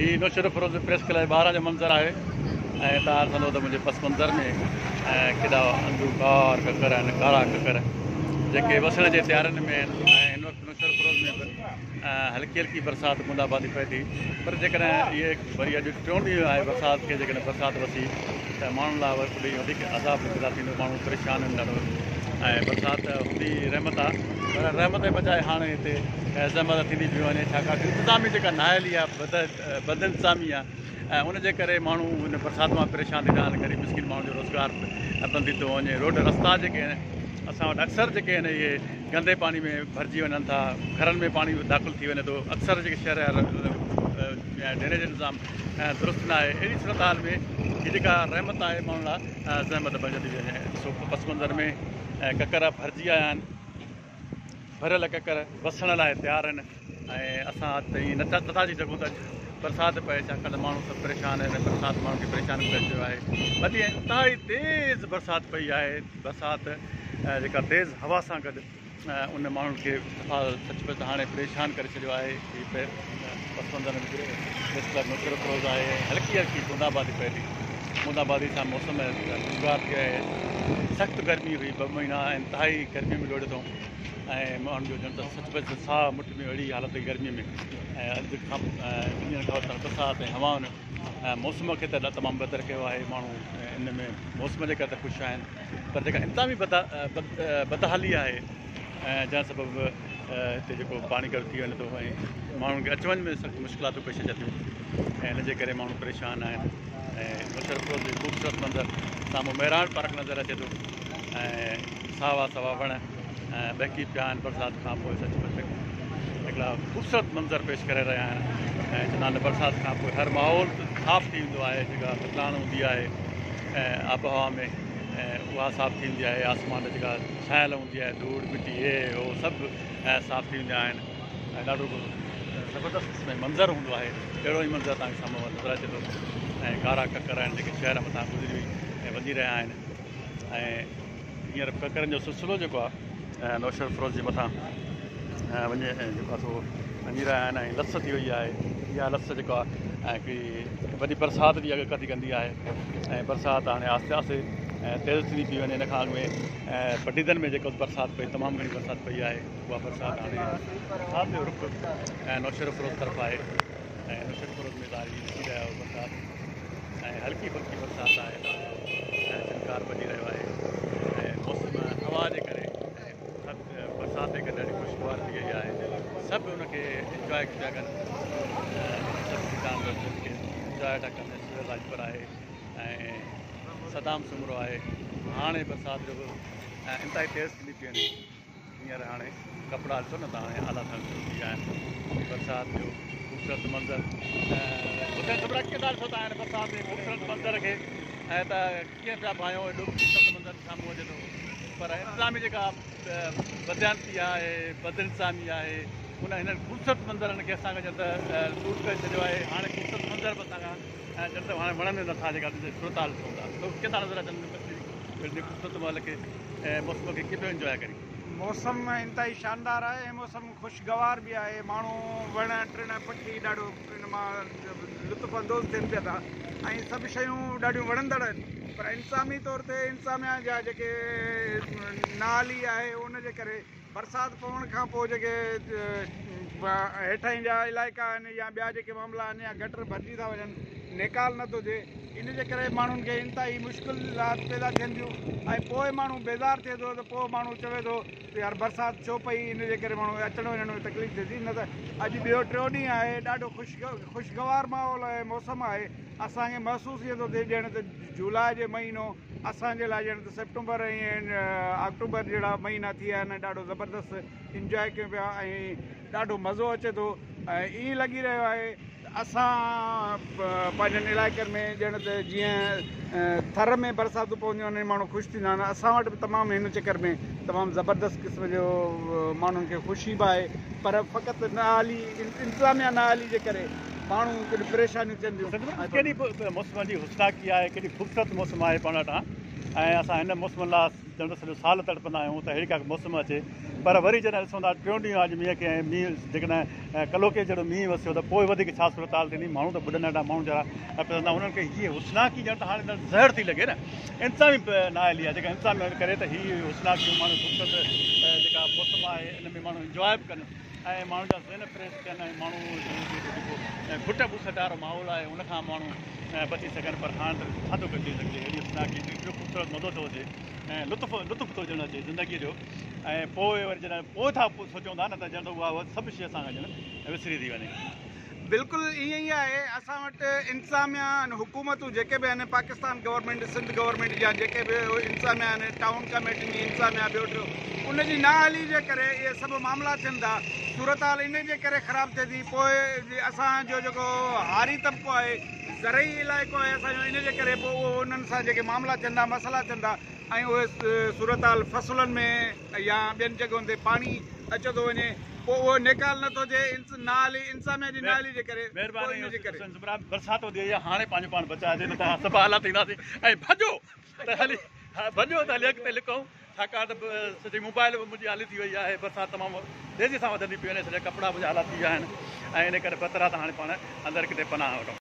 هي Naushahro Feroze ۾ press club جي ٻاهران جو منظر آهي ۽ توهان ڏسندو ته منهنجي پس منظر ۾ ڪيڏا انڌوڪار ڪڪر آهن، ڪارا ڪڪر جيڪي وسڻ جي تيارين ۾ آهن ۽ هن وقت نوشهروفيروز ۾ به هلڪي هلڪي برسات بوندا باندي پئي ٿي پر جيڪڏهن اهي وري اڄ ٽيون ڏينهن آهي برسات کي جيڪڏهن برسات وسي ته ماڻهن لاء وري وڌيڪ عذاب پيدا ٿيندو، ماڻهو پريشان آهن ڏاڍو ۽ برسات هوندي رحمت آهي پر رحمت جي بجاء هاڻي هتي زحمت ٿيندي پئي وڃي ڇاڪاڻ ته انتظامي جيڪا نااهلي آهي بد بدانتظامي آهي ۽ ان جي ڪري ماڻهو ان برسات مان پريشان ٿي رهيا آهن، غريب مسڪين ماڻهن جو روزگار بند ٿي ٿو وڃي، روڊ رستا جيڪي آهن اسان وٽ اڪثر جيڪي آهن اهي گندي پاڻي ۾ ڀرجي وڃن ٿا، گهرن ۾ پاڻي داخل ٿي وڃي ٿو، اڪثر جيڪي شهر جا ڊرينيج نظام درست نه آهي، اهڙي صورتحال ۾ هي جيڪا رحمت آهي ماڻهن لاء زحمت بڻجندي پئي وڃي، ڏسو پس منظر ۾ ڪڪر ڀرجي آيا آهن، ڀريل ڪڪر وسڻ لاء تيار آهن ۽ اسان ته ائين نٿا نٿا چئي سگهون ته اڄ برسات پئي ڇاڪاڻ ته ماڻهو سڀ پريشان آهن برسات ماڻهن کي پريشان به ڪري ڇڏيو آهي. ٻه ڏينهن انتهائي تيز برسات پئي آهي، برسات جيڪا تيز هوا سان گڏ ان ماڻهن کي صفا سچ پچ ته هاڻي پريشان ڪري ڇڏيو آهي. هي پس منظر ۾ پريس ڪلب نوشهروفيروز آهي ۽ هلڪي هلڪي بوندا باندي پئي ٿي. بوندا باندي سان موسم خوشگوار ٿي آهي. سخت گرمي هئي ٻه مهينا انتهائي گرمي ۾ لوڙيو اٿئون ۽ ماڻهن جو ڄڻ ته سچ پچ ساهه مٺ ۾ اهڙي حالت هئي گرمي ۾ ۽ اڄ کان ٻن ڏينهن کان برسات ۽ هوائن موسم کي ته تمام بهتر ڪيو آهي. ماڻهو ان ۾ موسم جي ڪري ته خوش آهن پر جيڪا انتظامي بدحالي آهي جنهن سبب هتي جيڪو پاڻي گڏ ٿي وڃي ٿو ۽ ماڻهن کي اچ وڃ ۾ سخت مشڪلاتون پيش اچن ٿيون ۽ ان جي ڪري ماڻهو پريشان آهن ۽ مشرف جو خوبصورت منظر سامهون مهراڻ پارڪ نظر اچي ٿو ۽ ساوا ساوا وڻ ٻهڪي پيا آهن برسات کان پوء سچ پچ هڪڙا خوبصورت منظر پيش ڪري رهيا آهن ۽ چوندا آهن برسات کان پوء هر ماحول صاف ٿي ويندو آهي جيڪا بدلاڻ هوندي آهي ۽ آبهوا ۾ اها صاف ٿي ويندي آهي آسمان تي جيڪا ڇانيل هوندي آهي ڌوڙ مٽي هي هو سڀ صاف ٿي ويندا آهن ۽ ڏاڍو زبردست قسم جو منظر هوندو آهي اهڙو ئي منظر توهان کي سامهون نظر اچي ٿو ۽ ڪارا ڪڪر آهن جيڪي شهر مٿان گذري وڃي رهيا آهن ۽ هينئر ڪڪرن جو سلسلو جيڪو آهي نوشهروفيروز جي مٿان وڃي جيڪو آهي سو وڃي رهيا آهن ۽ لس ٿي وئي آهي اها لس جيڪو آهي هڪڙي وڏي برسات جي اڳڪٿي ڪندي آهي ۽ برسات هاڻي آهستي آهستي تيز ٿيندي پئي وڃي ان کان اڳ ۾ پڊعيدن ۾ جيڪو برسات پئي تمام گهڻي برسات پئي آهي اها برسات هاڻي برسات جو رخ نوشهروفيروز طرف آهي ۽ نوشهروفيروز ۾ توهان ڏسي رهيا آهيو برسات ۽ هلڪي ڦلڪي برسات آهي ۽ ڇڻڪار ٻجي رهيو آهي ۽ موسم هوا جي ڪري ۽ برسات جي ڪري ڏاڍي خوشگوار ٿي وئي آهي سڀ ان کي انجواء پيا ڪن سڀ جانور جن کي انجواء ٿا ڪن سهيل راڄپر آهي ۽ صدام سومرو آهي هاڻي برسات جو انتهائي تيز ٿيندي پئي وڃي هينئر هاڻي ڪپڙا ڏسو نه ته هاڻي آلا ٿيڻ شروع ٿي ويا آهن. برسات جو خوبصورت منظر حسين سومرا ڪيئن ٿا ڏسو تهان هن برسات جي خوبصورت منظر کي ۽ ته ڪيئن پيا ڀانيو ايڏو خوبصورت منظر سامهون اچي ٿو پر انتظامي جيڪا بدديانتي آهي بدانتظامي آهي ان هنن خوبصورت منظرن کي اسان کان ڄڻ ته دور ڪري ڇڏيو آهي هاڻي خوبصورت منظر به اسان کان ڄڻ ته هاڻي وڻن نٿا جيڪا صورتحال ڏسون ٿا ڪيئن ٿا نظر اچن خوبصورت ماحول کي ۽ موسم کي ڪيئن پيو انجواء ڪرين؟ موسم انتهائي شاندار آهي ۽ موسم خوشگوار به آهي ماڻهو وڻ ٽڻ پکي ڏاڍو ان مان لطف اندوز ٿين پيا ٿا ۽ سڀ شيون ڏاڍيون وڻندڙ آهن پر انتظامي طور تي انتظاميا جا جيڪي نااهلي آهي ان جي ڪري برسات پوڻ کان پوء جيڪي هيٺاهين جا علائقا آهن يا ٻيا جيڪي معاملا آهن يا گٽر ڀرجي ٿا وڃن نيڪال نه ٿو ٿئي ان جي ڪري ماڻهن کي انتهائي مشڪلات پيدا ٿين ٿيون ۽ پوء ماڻهو بيزار ٿئي ٿو ته پوء ماڻهو چوي ٿو ته يار برسات ڇو پئي ان جي ڪري ماڻهو اچڻ وڃڻ ۾ تڪليف ٿئي ٿي نه ته اڄ ٻيو ٽيون ڏينهن آهي ڏاڍو خوش خوشگوار ماحول ۽ موسم آهي اسان کي محسوس ائين ٿو ٿئي ڄڻ ته جولاء جي مهينو اسان جي لاء ڄڻ ته سيپٽمبر ۽ آڪٽوبر جهڙا مهينا ٿي ويا آهن ۽ ڏاڍو زبردست انجواء ڪيون پيا ۽ ڏاڍو مزو اچي ٿو ۽ ائين لڳي رهيو آهي ته اسان پنهنجن علائقن ۾ ڄڻ ته جيئن ٿر ۾ برساتون پونديون آهن ۽ ماڻهو خوش ٿيندا آهن اسان وٽ به تمام هن چڪر ۾ تمام زبردست قسم جو ماڻهن کي خوشي به آهي پر فقط نااهلي انتظاميا نااهلي جي ڪري ماڻهو ڪجهه پريشانيون ٿين ٿيون. ڪيڏي به موسم جي حسناڪي آهي ڪيڏي خوبصورت موسم آهي پاڻ وٽان ۽ اسان هن موسم لاء ڄڻ ته سڄو سال تڙپندا آهيون ته اهڙي ڪا موسم اچي پر وري جڏهن ڏسون ٿا ٽيون ڏينهن آهي اڄ مينهن کي ۽ مينهن جيڪڏهن ڪلهوڪي جهڙو مينهن وسيو ته پوء وڌيڪ ڇا صورتحال ٿيندي ماڻهو ته ٻڏن ڏاڍا ماڻهو جهڙا پسندا انهن کي هيء حسناڪي ڄڻ ته هاڻي ڄڻ زهر ٿي لڳي نه انتظامي نااهلي آهي جيڪا انتظاميا ڪري ته هي حسناڪيون ماڻهو خوبصورت جيڪا موسم آهي ان ۾ ماڻهو انجواء به ڪن ۽ ماڻهن جا ذهن فريش ٿين ۽ ماڻهو جيڪو گهٽ ٻوسٽ وارو ماحول آهي ان کان ماڻهو بچي سگهن پر هاڻ ته ڇا ٿو ڪجي سگهجي اهڙي حسناڪي ايترو خوبصورت مزو ٿو اچي ۽ لطف لطف ٿو ڄڻ اچي زندگي جو ۽ پوء وري جڏهن پوء ٿا سوچون ٿا نه ته ڄڻ ته اها سڀ شيء اسان کان ڄڻ وسري ٿي وڃي. بلڪل ائين ئي آهي اسان وٽ انتظاميا ۽ حڪومتون جيڪي به آهن پاڪستان گورنمينٽ سنڌ گورنمينٽ جا جيڪي به انتظاميا آهن ٽائون ڪميٽين جي انتظاميا ٻيو ٽيو ان جي نااهلي جي ڪري اهي سڀ معاملا ٿين ٿا صورتحال ان جي ڪري خراب ٿئي ٿي پوء اسان جو جيڪو هاري طبقو آهي زرعي علائقو آهي اسان جو ان جي ڪري پوء اهو انهن سان جيڪي معاملا ٿين ٿا مسئلا ٿين ٿا ۽ اهي صورتحال فصلن ۾ يا ٻين جڳهن تي پاڻي اچي ٿو وڃي پوء اهو نيڪال نه ٿو ٿئي نااهلي انتظاميا جي نااهلي جي ڪري پوء ان جي ڪري. مهرباني برسات وڌي وئي آهي هاڻي پنهنجو پاڻ بچائجي نه ته سڀ آلا ٿينداسين ۽ ڀڄو ته هلي ڀڄو ته هلي اڳتي لڪون ڇاڪاڻ ته سڄي موبائل به منهنجي آلي ٿي وئي آهي برسات تمام تيزي سان وڌندي پئي وڃي سڄا ڪپڙا منهنجا آلا ٿي ويا آهن ۽ ان ڪري بهتر آهي ته هاڻي پاڻ اندر ڪٿي پناهه وٺون.